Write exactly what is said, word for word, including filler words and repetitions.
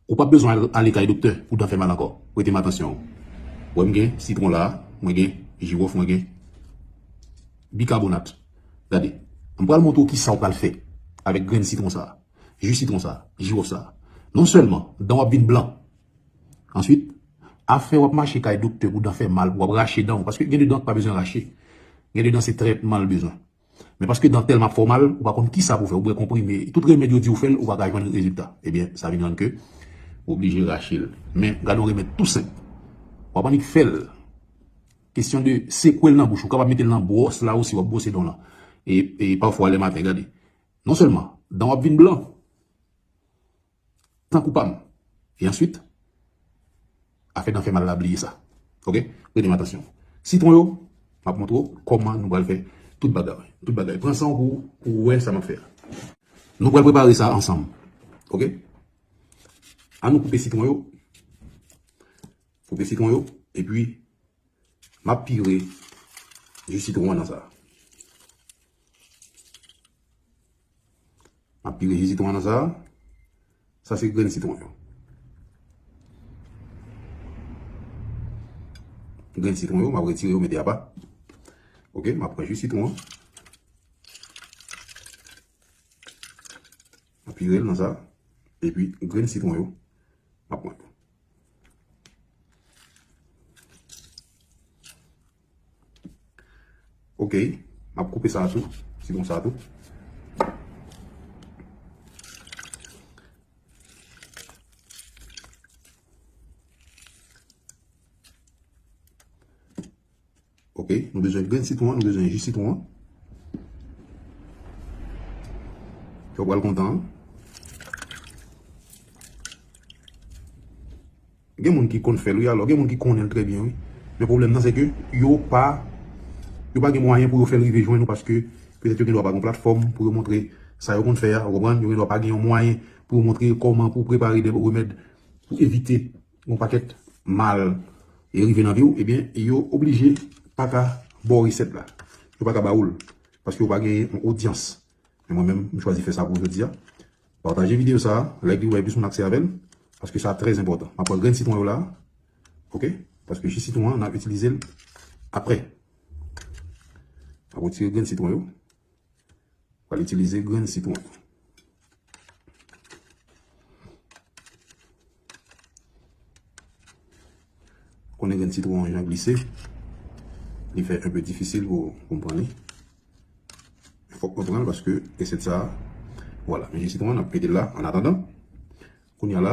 Ou p ap bezwen al, ale kay doktè pou dan fè mal ankò. Prete m atansyon. Ou wè m gen sitwon la, mwen gen jiwòf, mwen gen bikabonat. Gade. M pral montre w kisa w pral fè avèk grenn sitwon sa a, ji sitwon sa a, jiwòf sa a. Non sèlman dan w ap vin blan, answit, afè w ap mache kay doktè pou dan fè mal, pou w ap rache dan w, paske gen de dan ki pa bezwen rache. Gen de dan se trètman l bezwen. Men paske dan tèlman ap fè w mal, ou pa konn kisa pou w fè, ou bwè konprime, tout remèd yo di w fè l, ou pa ka jwenn rezilta. Ebyen, sa vin rann ke ou oblije rache l. Men, gade yon remèd tou senp. W ap annik fè l. Kesyon de sekwe l nan bouch, ou kapab mete l nan bwòs la osi, w ap bwose dan w lan. E, e pafwa lè maten, gade. Non sèlman dan w ap vin blan, tankou pa m. E answit, afè dan fè mal la, bliye sa. Oke? Prete m atansyon. Sitwon yo, m ap montre w kòman nou pral fè tout bagay. Tout bagay. Pran san w pou, pou w wè sa m ap fè a. Nou pral prepare sa ansanm. Oke? Ann nou koupe sitwon yo. Koupe sitwon yo. Epi, m ap pire ji sitwon an nan sa. M ap pire ji sitwon an nan sa. Sa se grenn sitwon yo. Grenn sitwon yo, m ap retire yo, mete apa. Oke, m ap pran ji sitwon an. M ap pire l nan sa. Epi, grenn sitwon yo, m ap pran yo. Oke, m ap koupe sa a tou, sitwon sa a tou. Oke, nou bezwen grenn sitwon an, nou bezwen ji sitwon an. Kè w pral kontan. Gen moun ki konn fè l, wi, alò, gen moun ki konnen l trè byen, wi. Men pwoblèm nan, se ke yo pa, yo pa gen mwayen pou yo fè l rive jwenn ou, paske petèt yo gen dwa pa gen platfòm pou yo montre sa yo konn fè a, ou konprann? Yo gen dwa pa gen yon mwayen pou yo montre kòman pou prepare de remèd pou evite yon pakèt mal e rive nan vi w, ebyen, yo oblije pa ka ba w resèt la. Yo pa ka ba ou l, paske yo pa gen yon odyans. Men mwen menm, m chwazi fè sa pou jodi a. Pataje videyo sa a, like li pou bay plis moun aksè avè l, paske sa trè enpòtan. M ap pran grenn sitwon yo la, oke? Paske ji sitwon an, n ap itilize l apre. M ap retire grenn sitwon yo. Pral itilize grenn sitwon yo. Konnen grenn sitwon an jan glise, li fè enpe difisil pou, pou m pran li. Fòk mwen pran l paske resèt sa a, vwala. Men ji sitwon an, n ap mete l la, an atandan. Kounye a la,